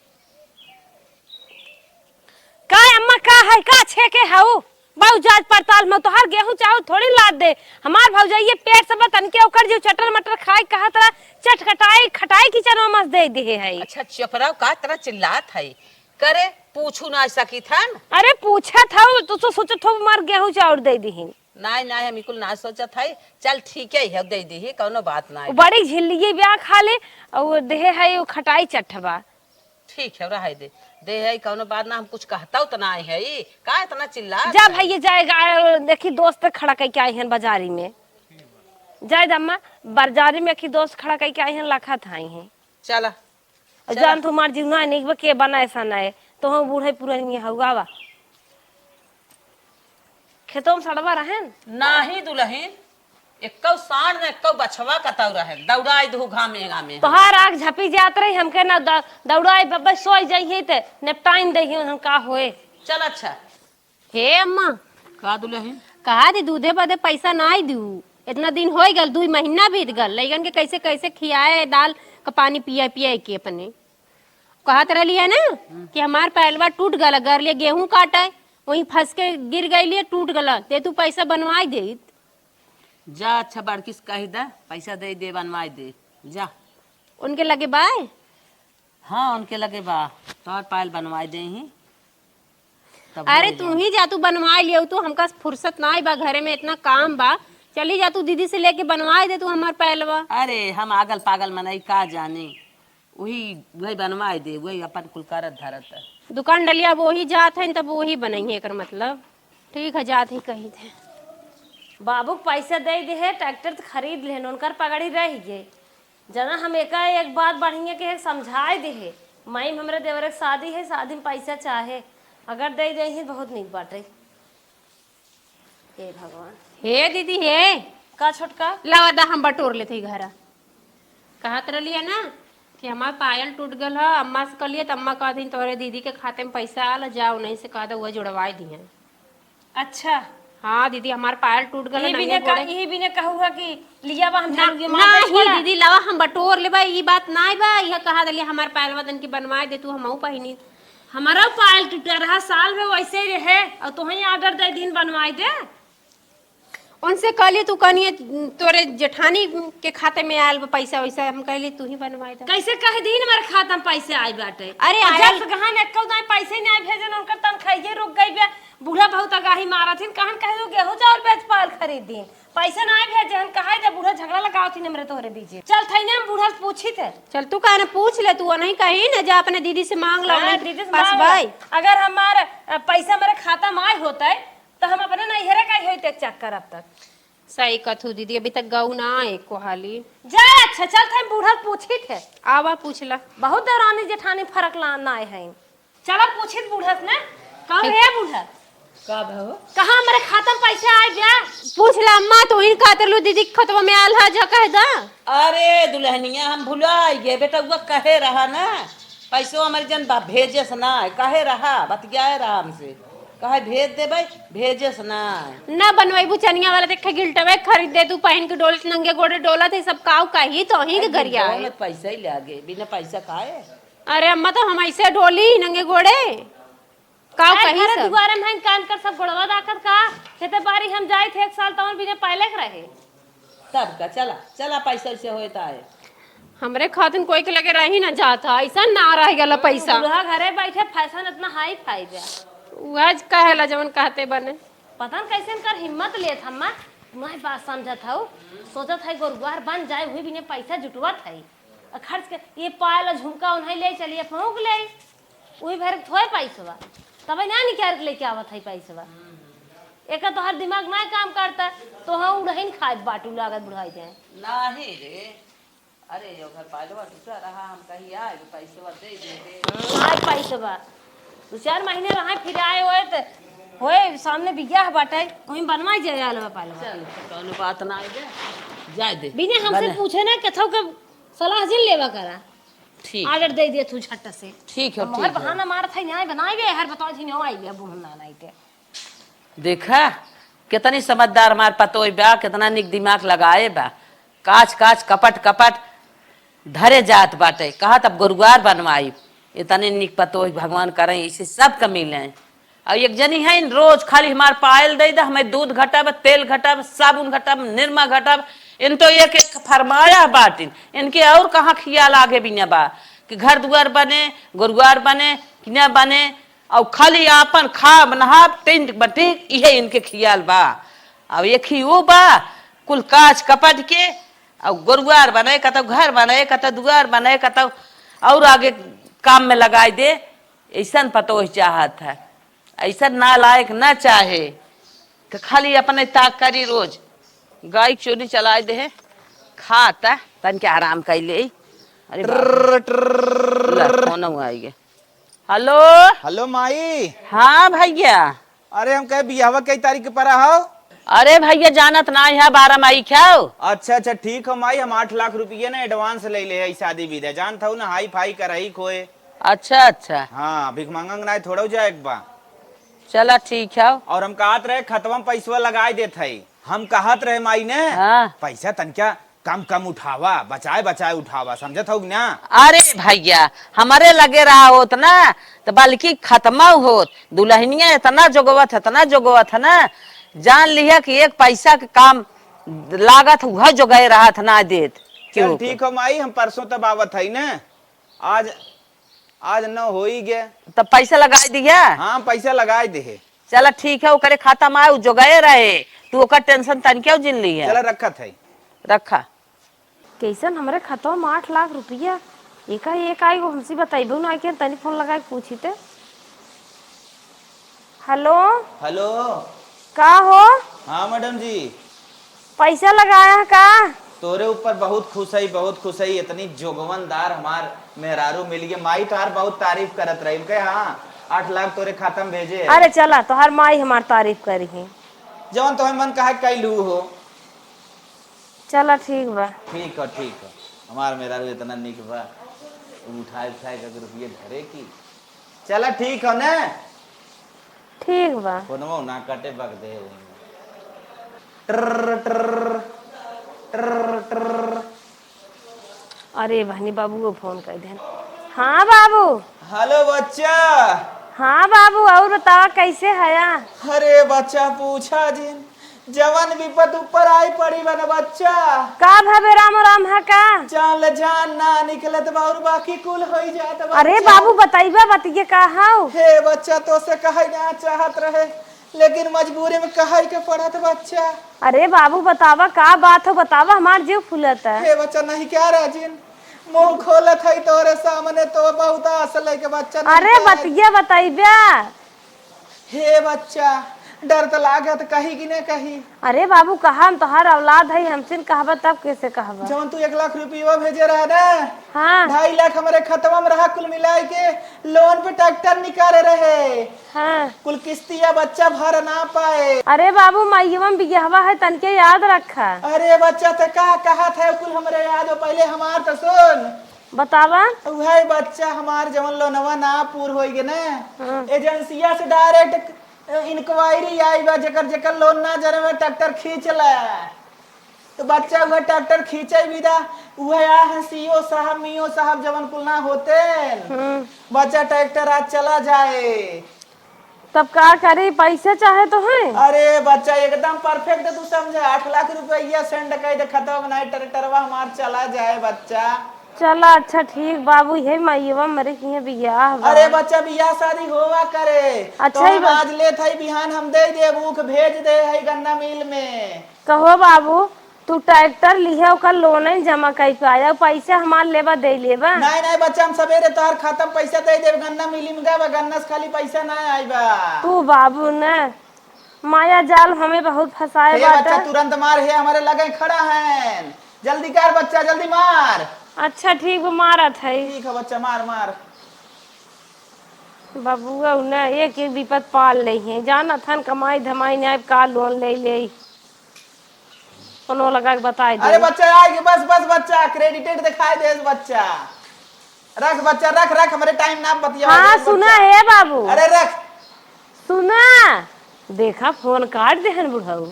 का अम्मा, का है, का छेके हऊ? बाऊ जात पड़ताल में तोहार गेहूं चाउर थोड़ी लाद दे। हमार भौजाई ये पेट सब तनके ओकर जो चटर मटर खाए कहत रहा, चटखटाई खटाई किचन में मस दे दे है। अच्छा चुप रहो, का तरह चिल्लात है? करे पूछू ना सकी था न? अरे पूछत हऊ तो, तो सोचत हऊ हमार गेहूं चाउर दे दीही। नाई नाई, हम इकुल ना सोचत है। चल ठीक है, है दे दीही, कौनो बात नाई। वो बड़ी झिल्लिए ब्याह खा ले और देहे है वो खटाई चटवा। ठीक है, रहे दे। दे है, कौनो बात ना, हम कुछ कहता तो ना है। का इतना चिल्ला जा है? भैया जाएगा, देखी दोस्त खड़ा कइके आई हैं बाजारी में। जाए दम्मा, बाजारी में की दोस्त खड़ा कइके आई हैं, लखत आई हैं। चला। और चला। जान तुम्हार जीवना है, निकबे के बना ऐसा ना है। तो हम बूढ़े पुरानी हउआ बा। खेतों में सड़वा रहेन? नाही दुलहिन, एक्कौ साँड़ न एक्कौ बछवा कतौ रहेन, दौड़ाई दहु घामे घामे। तोहार आँख झपी जात रही, हमके ना द-, दौड़ाई बब्बे सोई जाइए ते निपटाइन दही हम का होए। चल अच्छा। हे अम्मा। का दुलहिन? कहा दी दूधे बदे पैसा ना आई दू, इतना दिन होई गल, दुई महीना बीत गल, लइकन के कैसे कैसे खियाए दाल का पानी पिया पिया के अपने। कहत रहली है ना कि हमार पैलवा टूट गल, अगर लिए गेहूं काटे, वहीं फंस के गिर गई लिए, टूट गल, ते तू पैसा बनवाई देत। जा अच्छा बड़की से कही दा, पैसा दे दे, बनवाई दे, जा। उनके लगे बाय? हाँ, उनके लगे बा, तोहर पायल बनवाई दे ही। तब अरे हो तू जाए। ही जा, तू बनवाई लियो, तू हमका फुर्सत ना बा, घरे में इतना काम बा। चली जा तू दीदी से लेके बनवाई दे तू हमार पैलवा। अरे हम आगल पागल मनई का जाने, वही, वही बनवाई दे, वही अपन कुल करत धरत। दुकान डलिया अब वही जात है, तब वही बनई है, एकर मतलब। ठीक है, जात ही कही थे। बाबू के पैसा दे दे है, ट्रैक्टर तो खरीद लेन, उनकर पगड़ी रह गए। जना हम एका एक बात बढ़िया के समझाए दे है, माई में हमरे देवर के शादी है, शादी में पैसा चाहे, अगर दे दे ही बहुत नीक बाटे। हे भगवान। हे दीदी, हे। का छोटका? लावा दा, हम बटोर लेते ही घरा। कहत रहली है ना कि हमार पायल टूट गल ह, अम्मा से कहलिए त अम्मा कहत हईं, "तोहरे दीदी के खाते में पैसा आल, जा उन्हीं से कह दे, उहे जुड़वाए दिहैं।" अच्छा। हाँ दीदी, हमार पायल टूट गल ह, ई नंगे बिने का, गोड़े। ई बिने कहू है कि लिया बा, हम ना, झाड़ू के मार ना दे ही छोड़ा। दीदी, लावा हम बटोर लेबा, ई बात नाई बा, इहे कहा देलिए हमार पायलवा तनकी बनवाए दे तू, हमहू पहिनी। हमारा पायल टूटा रहा, साल में वैसे ही रहे, और तोहई order दे दिन बनवाए दे। उनसे कहलिए, "तू कहनिए तोरे जेठानी के खाते में आयल बा पैसा वैसा।" हम कहलिए, "तू ही बनवाए दे।" कैसे कह दीन हमारे खाता में पैसे आए बाटे? अरे, और आयल जब से गहन एक्को दाई पैसे नहीं आए भेजन, उनकर तनखाइये रुक गई बे। बूढ़ा बहुत आगाही मारत हिन, कहन कहे, "तू गेहूं चाउर बेच पाल खरीद दीन।" पैसे ना आए भेजे हन, कहा दे बूढ़ा झगड़ा लगावत हिन हमरे तोहरे बीचे। चल थई ना, हम बूढ़ा से पूछी थे। चल तू कहने पूछ ले, तू नहीं कही ना, जा अपने दीदी से मांग ला, हाँ, उन्हीं के दीदी से पास मांग ला। भाई। अगर हमारे, अ, पैसा हमारे खाता में आए होते, तो हम अपने नैहरे का ही होते चक्कर अब तक। सही कथू दीदी, अभी तक गऊ ना आए कोहाली। जा, अच्छा, चल, थे बूढ़ा पूछी थे। आवा, पूछ ला। बहुत देवरानी जेठानी फरक ला ना आए हैं। चला, पूछी थे बूढ़ा से ना। कहो, ठीक। हे बूढ़ा। का भव? कहाँ हमरे खाता में पैसा आए गया? पूछ ला अम्मा, तू ही कहत रहलू दीदी के खतवा में आल है, जा कह दा। अरे दुल्हनिया, हम भुला गए बेटा, वो कहे रहा ना। पैसो हमारे जन बा-, भेजे से ना, कहे रहा, बतियाए रहा हमसे, कहे भेज देबै, भेजे से ना। ना बनवैबू चनिया वाला, देखे गिल्टवे खरीद दे तू, पहिन के डोलत नंगे गोड़े डोलत है, सब काऊ कही तो ही के अरे गरिया गिल्टवा है। में पैसा ही लागे, बिना पैसा खाए। अरे अम्मा, तो हम ऐसे डोली नंगे गोड़े, काऊ अरे कही घरे सब। दुआरे में है, कान कर सब गोड़वा दाखत का, खेते बारी हम जाई थे एक साल तवन बिना पायले के रहे। तब का, चला, चला, पैसा वैसे होए त आए। हमरे खातिन कोई के लगे रही ना जात है, ऐसा ना रह गला पैसा। बूढ़ा घरे बैठे, फैशन इतना हाई फाई बा। वह कहेला जवन कहते बने। पता न कैसे इनकर हिम्मत लेत हम्मा, तुम्हारी बात समझत हऊ, सोचत है गोरुआर बन जाए, वही बिने पैसा जुटवत है। आ खर्च के ये पायल झुमका उन्हें ले चलिए, पहुँच ले, वही भर के थोए पैसवा, तबे ना निकाल के लेके आवत है पैसवा। एका तोहर दिमाग ना काम करता, तो हाँ उड़हिन खाए बाटू लागत बुढ़ाई जाए। नाही रे, अरे यो घर पायलवा टूटा रहा, हम कही आए, पैसवा दे दे दे। हम्म, आए पैसवा। दो चार महीने रहा, फिर आए होए त होए, सामने बियाह बाटे, वहीं बनवाई जाए आलवा पालवा। चल, कौनो बात ना आए दे, जाए दे। बिना हमसे बने। पूछे ना, कथौ के सलाह जिन लेवा करा। ठीक। Order दे दे तू झट से। ठीक है, हम हर ठीक है। बहाना मारत है, न्याय बनाए बे, हर बताओ थी, न्याय आई बे, अब हम ना नाई के। देखा, कितनी समझदार हमार पतोय बा, कितना निक दिमाग लगाए बा। काच काच, कपट कपट, धरे जात बाटे, कहत अब गोरुआर बनवाई। इतने निक पतोह भगवान करें, इसे सबके मिले। और एक जनी है, रोज खाली हमार पायल दे दे, हमें दूध घटब, तेल घटब, साबुन घटब, निरमा घटब। इन तो एक एक फरमाया बाटिन, इनके और कहाँ खियाल आगे भी न बा कि घर दुआर बने, गोरुआर बने कि न बने। और खाली आपन खाब नहाब, टेंट बटेक, इहे इनके खियाल बा। अब एक ही वो बा, कुल काज कपट के, और गोरुआर बने कतौ, घर बने कतौ, दुआर बने कतौ, और आगे काम में लगाई दे। ऐसन पतोह चाहत है, ऐसन नालायक न चाहे कि खाली अपने ताक करी रोज। गाय के चोरी चलाए दे है, खात है, तन के आराम कर ले। अरे बाप रे। ट्रर, ट्रर। ला, फोन आई गे। हेलो। हेलो माई। हाँ भैया। अरे हम कहे बियाहवा कई तारीख के परा हो? अरे भैया जानत ना है, बारह मई के हो। अच्छा अच्छा ठीक हो माई, हम आठ लाख रुपये ना एडवांस ले ले है शादी विदा, जानत हो ना हाई फाई करही खोए। अच्छा अच्छा। हाँ भिखमंगन के नाई थोड़ा जाए एक बा। चला ठीक है। और हम कहत रहे खतवा में पैसवा लगाई देत है, हम कहत रहे माई ने हाँ। पैसा तनका कम कम उठावा, बचाए बचाए उठावा, समझत हो कि ना? अरे भैया, हमरे लगे रहा होत ना, तो बल्कि खत्मा होत। दुल्हनिया इतना जोगवत, इतना जोगवत है ना, जान लिया कि एक पैसा के काम लागत, वह जोगाए रहत ना देत। चल केहू के। ठीक हो माई, हम परसों तब आवत है ना, आज, आज न होई गे। तब पैसा लगाई दिया? हाँ, पैसा लगाई दे। चला ठीक है, ओकरे खाता में आए, उ जोगाए रहे, तू ओकर टेंशन तनिको जिन ली है। चला रखत है। रखा। कैसन हमरे खतवा में आठ लाख रुपया? एका एक आई गो हमसे बताइबो ना कि तनी फोन लगा के पूछी ते। हेलो। हेलो। का हो? हाँ मैडम जी। पैसा लगाया है का? तोरे ऊपर बहुत खुश है, बहुत खुश है, इतनी जोगवनदार हमार मेहरारू मिल गई। माई तोहार बहुत तारीफ करत रही, कहे हाँ आठ लाख तोरे खाता में भेजे है। अरे चला, तोहार माई हमार तारीफ करी है। जवन तोहे मन कहे कैलू हो। चला ठीक बा। ठीक हो, ठीक हो। हमार मेहरारू इतना निक बा, उ उठाए उठाए के रुपये धरे की। चला ठीक हो ने। ठीक बा। फोनवा ना कटे बक दे वही में। ट्रर, ट्रर, ट्रर, ट्रर। अरे बहनी, बाबू को फोन कर देन। हाँ बाबू। हेलो बच्चा। हाँ बाबू, और बतावा कैसे हया? अरे बच्चा पूछा जिन, जवन विपत ऊपर आई पड़ी बा न बच्चा। का भवे राम राम है का? जान ले जान ना निकलत बा और बाकी कुल होई जात बा अरे बच्चा। बाबू बताइबा बतिये का हाउ? हे बच्चा तोसे कहै ना चाहत रहे, लेकिन मजबूरी में कहै के पड़त बच्चा। अरे बाबू बतावा का बात हो, बतावा हमार जीव फूलत है। हे बच्चा नहीं क्या राजिन, मुंह खोलत है तोरे सामने तो बहुत आस लेके बच्चा नहीं अरे कहत। बतिया बताइबा। हे बच्चा, डर त लागत कही कि न कही। अरे बाबू, कहा हम तोहार औलाद है, हमसे न कहबा तब कैसे कहबा? जवन तू एक लाख रुपया भेजे रहा ना, हाँ। ढाई लाख हमरे खतवा में रहा, कुल मिलाई के लोन पे ट्रैक्टर निकाले रहे। हाँ। कुल किस्तिया बच्चा भर ना पाए। अरे बाबू, माइयवा में बियाहवा है, तनके याद रखा। अरे बच्चा, ते का कहत है, कुल हमरे याद हो, पहले हमार तो सुन। बतावा। उहे बच्चा हमार जवन लोनवा ना पूर होई गे ना, हाँ। एजेंसिया से डायरेक्ट इंक्वायरी आई बा, जेकर जेकर लोन ना जरे में ट्रैक्टर खींच ला। तो बच्चा उहे ट्रैक्टर खींचे भी दा, उहे आ है सीओ साहब, मीओ साहब जवन कुल ना होते। हम्म। बच्चा ट्रैक्टर आज चला जाए। तब का करी, पैसे चाहे तो हैं। अरे बच्चा, एकदम परफेक्ट तू समझे, आठ लाख रुपया सेंड कर दे, खतवा बनाए, ट्रैक्टरवा हमार चला जाए बच्चा। चला, अच्छा ठीक बाबू, हे माईवा मरे की है बियाह बा। अरे बच्चा, बियाह शादी होवा करे, अच्छा तो ही हम बा- आज लेत है, बिहान हम दे देब, ऊख भेज दे है गन्ना मिल में। कहो बाबू, तू ट्रैक्टर लिहे, ओकर लोन ही जमा कई पाया, पैसा हमार लेबा दे लेबा। नहीं, नहीं बच्चा, हम सवेरे तोहर खाता में पैसा दे देब, गन्ना मिली में गए बा, गन्ना से खाली पैसा ना आई बा। तू बाबू न, माया जाल हमें बहुत फंसाए हे बाटे। बच्चा, तुरंत मार, हे हमारे लगे खड़ा है, जल्दी कर बच्चा, जल्दी मार। अच्छा ठीक बा, मारत है। ठीक है बच्चा, मार, मार। बबुआ न एक एक विपत पाल ले हैं, जानत हन कमाई धमाई न आइब का लोन ले ले। फोनो लगा के बताई दे। अरे बच्चा, आए के बस, बस बच्चा, क्रेडिटेड दिखाई दे बच्चा। रख बच्चा, रख, रख, हमरे टाइम ना बतिया हाँ, दे सुना बच्चा। हे बाबू। अरे रख। सुना, देखा फोन काट देहन बुढ़ऊ।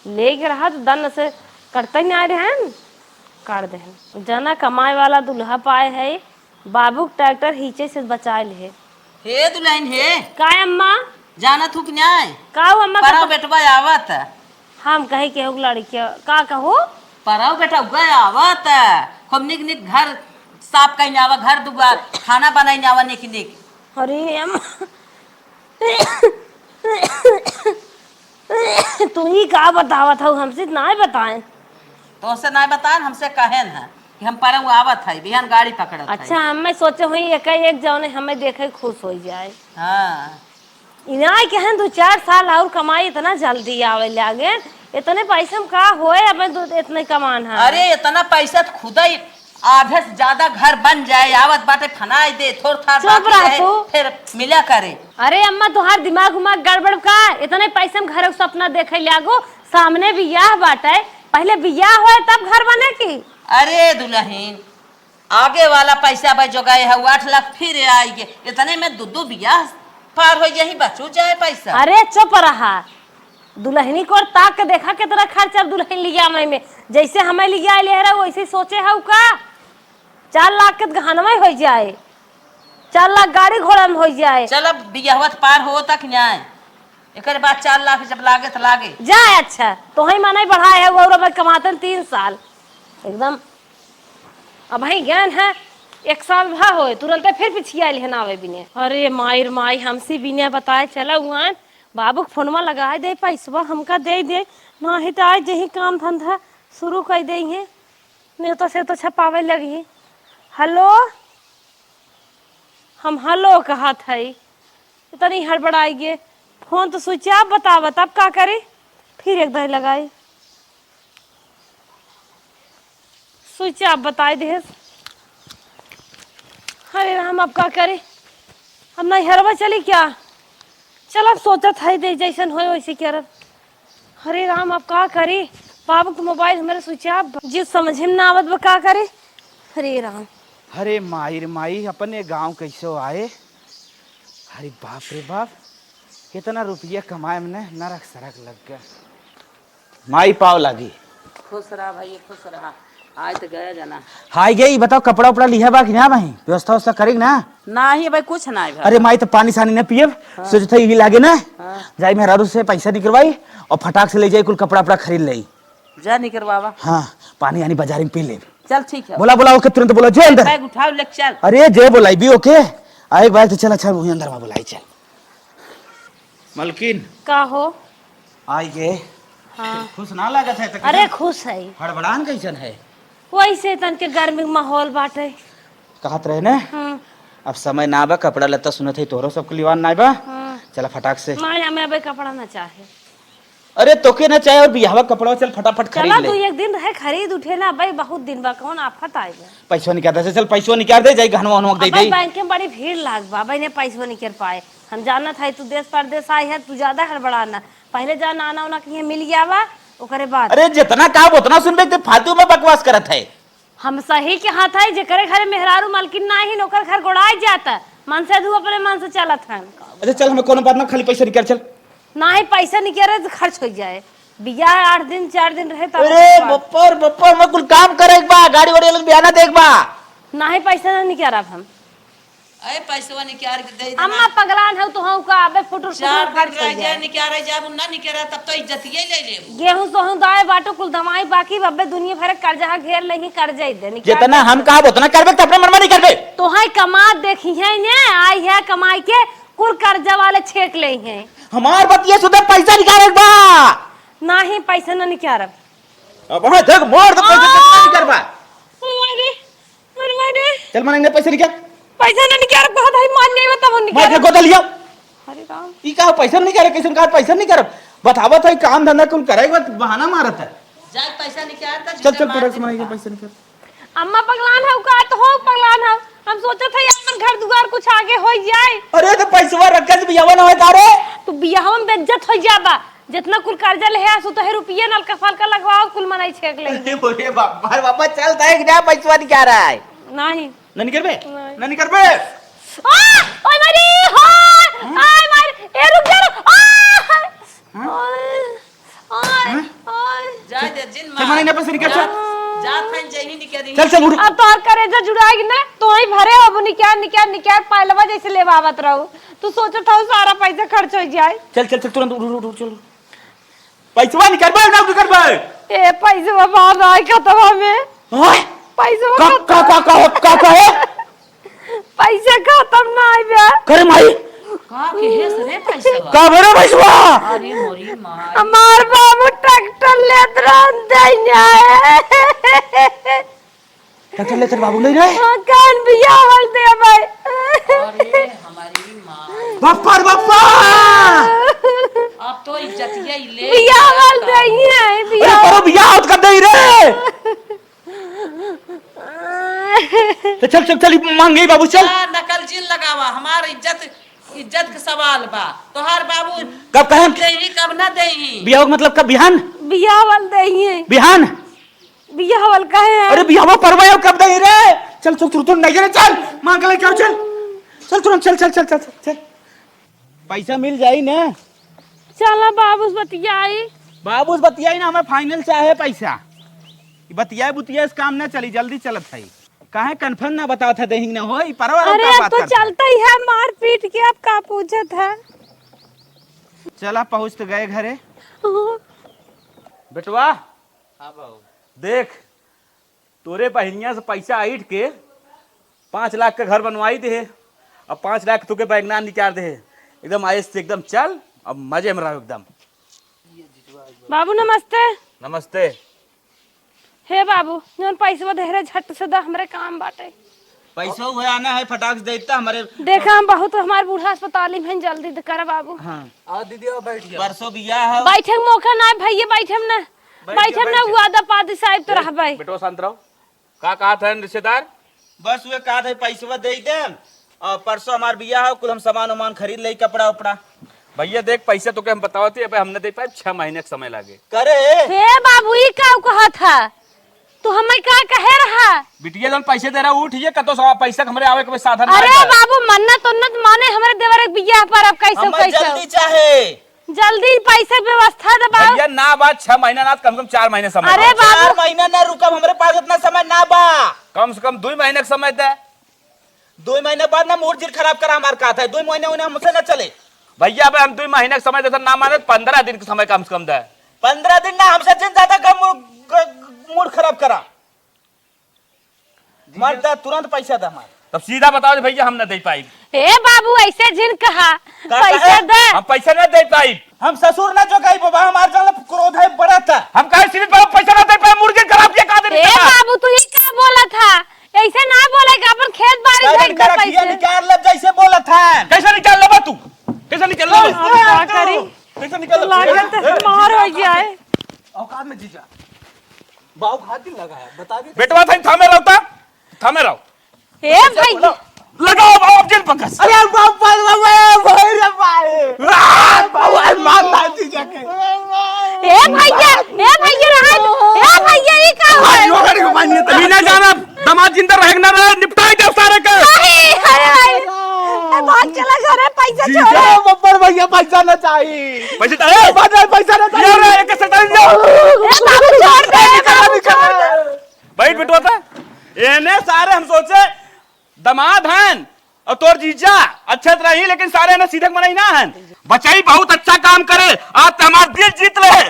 लेके रहा तो दन से कटते ही ना रहन। काट दे। जना कमाए वाला दुल्हा पाए है, बाबू के ट्रैक्टर हीचे से बचाए ले। हे दुल्हन हे। का अम्मा? जानत हूँ कि नाय? का हो अम्मा? परव बेटवा आवत। हम कहे के हो लड़किया, का कहो? परव बेटवा आवत। खूब निक निक घर साफ कइने आवा, घर दुआर, खाना बनाइने आवा निक निक। अरे अम्मा, तू ही का बतावत हऊ, हमसे नाय बताएन। तोहसे नाय बताएन, हमसे कहेन है कि हम परऊ आवत है, बिहान गाड़ी पकड़त है। अच्छा, हमें सोचे हुई एक, एक जौने हमें देखे खुश हो जाए। हाँ। इनाय के हैं दो चार साल और कमाई इतना जल्दी आवे लागे, इतने पैसे में का होए, अब दो, इतने कमान है। अरे, इतना पैसा तो खुदा ही आधे से ज्यादा घर बन जाए, आवत बाटे फनाई दे, थोड़ थाड़ चुप बाकी रह रहे, तू। फिर मिला करे। अरे अम्मा, तुहार दिमाग उमाग गड़बड़ का? इतने पैसे में घर के सपना देखे लागो, सामने बियाह बाटे, पहले बियाह होए तब घर बने की? अरे दुल्हन, आगे वाला पैसा भाई जोगाए है, आठ लाख फिर आई गे, इतने में दो दो बियाह पार हो जाही, बचो जाए पैसा। अरे चुप रहा, दुल्हनी को ताक के देखा कितना खर्चा दुल्हन लिया में, जैसे हमें लिया ले रहा वैसे सोचे है का? चार लाख के गहनवा हो जाए, चार लाख गाड़ी घोड़ा में हो जाए। चल, अब बियाहवा त पार हो तक न्याय, एकर बाद चार लाख जब लागे त लागे। जा, अच्छा, तोहई मनई बढ़ाए है, और अब कमातन तीन साल, एकदम अबहीं गएन है, एक साल भा होए, तुरंते फिर पिछियाइल है, ना आवे बिने। अरे माई रे माई, हमसे बिने बताए चला हुआन, बाबू के फोनवा लगाए दे, पैसवा हमका दे दे, नाही त आज जही काम धंधा शुरू कर दे हैं, नेवता सेवता छपावे लगी। हेलो, हम हेलो कहत हई, तनी हड़बड़ाई गे, फोन तो स्विच ऑफ बतावत, अब का करी? फिर एक दाई लगाई, स्विच ऑफ बताई देहस। अरे राम, अब का करी? अब नैहरवा चली क्या? चल, अब सोचत हई दे, जैसन होए वैसे करब। अरे राम, अब का करी? बाबू के मोबाइल हमरे स्विच ऑफ बा। जी, समझे में ना आवत बा, का करी? अरे राम। अरे माई रे माई, अपने गाँव कैसो आए? अरे बाप रे बाप, कितना रुपया कमाए में ने नरक सरक लग गया। माई पाव लागी। खुश रहा भाई, खुश रहा। आज तो गया जाना। हाय गे, ई बताओ, कपड़ा उपड़ा लिहा बा कि ना भाई? व्यवस्था व्यवस्था करेग ना? नाही भाई, कुछ नाही भाई। अरे माई, तो पानी सानी ना पियब, हाँ। सोचत हई ई लागे ना, हाँ। जाई मेहरारू से पैसा निकरवाई और फटाक से ले जाई, कुल कपड़ा उपड़ा खरीद लेई। जा निकरवावा। हाँ, पानी आनी बाजार में पी लेब। चल ठीक है। बोला, बोला, ओके, तुरंत बोला, जो अंदर। बैग उठाओ, ले चल। अरे जे बोलाई भी ओके, आए एक बार तो चल, अच्छा वही अंदर में बोलाई चल। मलकिन। का हो? आई गे। हाँ। खुश ना लागत है तो अरे कैसन? खुश है। हड़बड़ान कैसन है? वैसे तन के गर्मी के माहौल बाटे। कहत रहे ने? हम्म। अब समय ना बा, कपड़ा लत्ता सुनत है, तोहरो सबके लिवान ना बा। हम्म। चला फटाक से। माया में अबे कपड़ा ना चाहे। अरे तोके ना चाहे और बियाहवा कपड़ा, चल फटाफट खरीद चला, ले। तू एक दिन रहे खरीद उठे ना, अबे बहुत दिन बा, कौन आफत आए बा? पैसवा निकाल दे, चल पैसवा निकाल दे, जाई गहनवा वहनवा दे अबे दे। बैंक में बड़ी भीड़ लाग बा, अबे ने पैसवा निकल पाए। हम जानत है तू देश परदेश आए है, तू ज्यादा हड़बड़ा ना। पहले जा नाना उना कहीं मिल गया बा, ओकरे बाद। अरे जितना कहा उतना सुनबे, ते फालतू में बकवास करत है। हम सही कहत है, जेकरे घरे मेहरारू मलकिन नाही, ओकर घर गोड़ाई जाता। मन से धू अपने मन से चलत हन। अच्छा चल, हमें कोनो बात ना, खाली पैसा निकाल चल। नाही, पैसा निकाले तो खर्च हो जाए। बियाह आठ दिन, चार दिन रहे तब अरे बात। बप्पर, बप्पर, मैं कुल काम करे के बा, गाड़ी वाड़ी अलग बयाना देख बा। नाही, पैसा ना निकालब हम। अरे पैसवा निकाल के दे देना। अम्मा पगलान हऊ तो हऊ का, अबे फुटुर चार फुटुर दिन खर्च हो रह जाए, जाए। निकाले जाबू, ना निकाले तब तो इज्जतिये ले लेबू। गेहूं सोहूं दाए बाटो कुल दवाई बाकी, अबे दुनिया भर के कर्जा घेर लेही, कर्जा ही दे, निकाल जितना दे। हम कहब उतना करबे, तो अपने मन में नहीं करबे। तो है कमा देखी है ने, आई है कमाई के, कुल कर्जा वाले छेक ले हैं। हमार बतिया सुधे, पैसा निकाले के बा। नाही, पैसा ना निकारब। अब वहाँ देख, मार दे, पैसा आ! कितना निकारबा। अरे मारे, अरे मारे। चल, मारेंगे, पैसा निकाल। पैसा ना निकाल, बहुत है, मान नहीं बता, वो मार निकाल। के गोदा लिया। अरे राम। ई का पैसा नहीं करे, कैसन का पैसा नहीं करब? बतावत है, काम धंधा कुल करे, बस बहाना मारत है। जाए पैसा निकाल, तो चल, चल, झूठे पटक से मार मारेंगे, दे। पैसा निकाल। अम्मा पगलान हऊ का, तो हो पगलान हऊ। हम सोचत है अपन घर दुआर कुछ आगे हो जाए। अरे तो पैसवा रख के बियाहवा ना होए तारे। तू बियाहवा में बेइज्जत हो जाबा। जितना कुल कर्जा ले है, सो तो है रुपये नलका फलका लगवाओ, कुल मनई छेक ले। अरे बोले बाप, अरे बाबा चल देख ना पैसवा निकाल रहा है। नहीं। ना निकलबे? नहीं। ना निकलबे? आ! ओए मारी! हाय! हाँ? आय मार! ए रुक जा रे! आ! हाँ? ओए! ओए! हाँ? ओए! जाए दे, जिन चल, मार। मने ना पैसे निकाल, चल। जात हन, जही निकरी। चल, चल, उठ। अब तोहर करेजा जुड़ाई ना, तो वहीं भरे अब निकाल, निकाल, निकाल, पहलवा जैसे लेवावत रहू। तू सोचत हऊ सारा पैसा खर्च हो जाए। चल, चल, चल, तुरंत उठ, उठ, उठ, उठ, चल। पैसवा निकलबे, ना निकलबे? ए, पैसवा बाहर ना आए खतवा में। हाँ? पैसवा का, खतवा का, का, का, का, का है? पैसा खतम ना आइबे। करे माई। का के हेस रे पैसवा? का भरे पैसवा? अरे मोरी माई। हमार बाबू ट्रैक्टर लेत रहन दैने। ट्रैक्टर लेत बाबू नहीं रहे? हाँ, कान बियाह वाल दे भाई। अरे हमारी माई। बप्पा रे बप्पा। अब तो इज्जतिया ही ले। बियाह वाल दे ही है, अरे बियाह। करो बियाह होत कर दे रे। तो चल, चल, चल, मांग गई बाबू, चल। आ, नकल जिन लगावा, हमार इज्जत, इज्जत के सवाल बा। तोहार बाबू कब कहें? देही, कब ना देही? बियाह के मतलब कब? बिहान? बियाह वाल देही है। बिहान? बियाह वाल कहे है? अरे बियाह परवा है, कब देही रे? चल, चल, तुरंत नहीं रे, चल, मांग के लेके आओ, चल। चल, तुरंत, चल, चल, चल, चल, चल। पैसा मिल जाई ना? चला बाबूस बतियाई। बाबूस बतियाई ना, हमें final चाहे पैसा। ई बतियाए बुतियाए से काम ना चली, जल्दी चलत है। काहे confirm ना बतावत है, देहिंग ना होई, परवा अरे, का अब बात तो करत है? चलता ही है मारपीट के, अब का पूछत है? चला, पहुँच तो गए घरे। हाँ। बेटवा, हाँ बाबू। देख, तोरे बहिनिया से पैसा ऐंठ के पाँच लाख के घर बनवाई देहे, अब पाँच लाख तोके बैंगना निकाल देहे, एकदम आयस से एकदम चल, अब मजे में रहो एकदम। बाबू नमस्ते। नमस्ते। हे बाबू, जौन पैसवा देहरे झट से दा, हमरे काम बाटे। पैसा हुए आना है, फटाक से देता हमरे। देखा, हम बहुत, हमार बूढ़ा अस्पताल में हैं, जल्दी दे करा बाबू। हाँ। आओ दीदी, आओ बैठ जाओ। परसों बियाह है। बैठे के मौका ना है भैया, बैठे में ना, बैठ बैठे जाओ, में ना, बैठ जाओ। हुआ दा पादी साहब तो ए, रहबे। बेटवा शांत रहो। का कहत है रिश्तेदार? बस उहे कहत है, पैसवा दे देम, और परसों हमार बियाह हो, कुल हम सामान उमान खरीद लेई, कपड़ा उपड़ा। भैया देख, पैसा तोके हम बतावत ही, अबे हम न दे पाए, छह महीने के समय लागे। करे? हे बाबू, ई का कहत है? तू हमें का कहे रहा? बिटिया जौन पैसे दे रहा, उठ ये, कतो सवा पैसा के हमरे आवे के साधन ना अरे है। बाबू, मन्नत उन्नत माने हमरे देवर के बियाह पर, अब कैसे, हमें कैसे? जल्दी चाहे। जल्दी पैसे व्यवस्था दबाओ। भैया ना बात, छह महीना ना, कम से कम चार महीने समय अरे दो। बाबू। चार महीना ना रुकब, हमरे पास इतना समय ना बा। कम से कम दुई महीने के समय दे। दुई महीने बाद ना मूड जिन खराब करा हमार, कहत है, दुई महीने उन्हें हमसे ना चले। भैया, अब हम दुई महीने के समय देते ना माने, पन्द्रह दिन के समय कम से कम दे। पन्द्रह दिन ना, हमसे जिन ज्यादा कम मूड, ग-, मूड खराब करा। मत दा, तुरंत पैसा दा हमार। तब सीधा बताओ जी भैया, हम न दे पाई। ए बाबू, ऐसे जिन कहा, का पैसा कहे? दे। हम पैसा न दे पाई। हम ससुर न जोगाई बाबा, हमार जल क्रोध है बढ़ता। हम काहे सीमित बाबा पैसा न दे पाई, मूड जिन खराब किया का दे ए देता? बाबू, तू ई का बोलत हा? ऐसे ना बोले कि अपन खेत बाड़ी काहे भेज दे करा किया पैसे। निकाल ले जैसे बोलत है। कैसे निकाल लेबा तू? कैसे निकाल लेबा? हम का करी? कैसे निकाल लेबा? लागत है मार हो गया है। औकात में जीजा। बाऊ हाथ दिन लगाया, बता दे। बेटवा था थामे रहता, थामे रहो। ए भाई। लगाओ बाबू, अब जेल पकड़। अरे बाप, बाप, बाप, ए, भाई रे भाई। आ, बाबू, आज मार डाल दी जाके। ए भैया, ए भैया, रहा, ए भैया, ये का भाई, हुआ? लोगन को मानिए तो। मीना जाना, दामाद जिंदा रहे ना रहे, निपटाए दे सारे के। नहीं, अरे भाई। ए, भाग चला जा रे, पैसा जीजा, छोड़। बब्बर भैया, पैसा ना चाहिए। पैसे तो, ए, पैसा ना चाहिए। ये रे, एक सैतालीस लो। ए, बाबू, छोड़ दे, ए, बाबू, छोड़ दे। बैठ बेटवा था। एने सारे हम सोचे, दमाद हन और तोर जीजा अच्छे त रही, लेकिन सारे ने सीधे मनई ना हन। बचई बहुत अच्छा काम करे, आज ते हमार दिल जीत ले।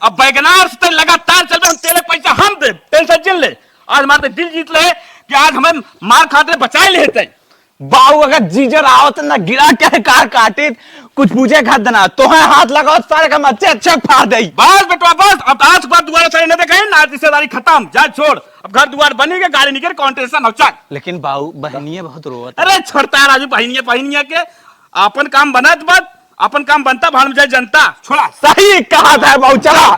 अब वैगनार से ते लगातार चलबे, हम तेले पैसा हम दे, टेंशन जिन ले। आज हमार ते दिल जीत ले कि आज हमें मार खाते बचाए ले ते। बाऊ अगर जीजर आवत ना गिरा के कार काटित, कुछ पूछे खात ना, तोहे हाथ लगावत सारे का मच्छे अच्छे फाड़ देई। बस बेटवा बस, अब आज के बाद दोबारा सारे न देखाई ना, रिश्तेदारी खत्म, जा छोड़। अब घर दुआर बनी के गाड़ी निकल, कौन टेंशन हो, चल। लेकिन बाऊ, बहनिया बहुत रोवत है। अरे छोड़ता है राजू, बहनिया, बहनिया के अपन काम बनत बस, अपन काम बनता, भाड़ में जाए जनता, छोड़ा। सही कहा था बाऊ, चला।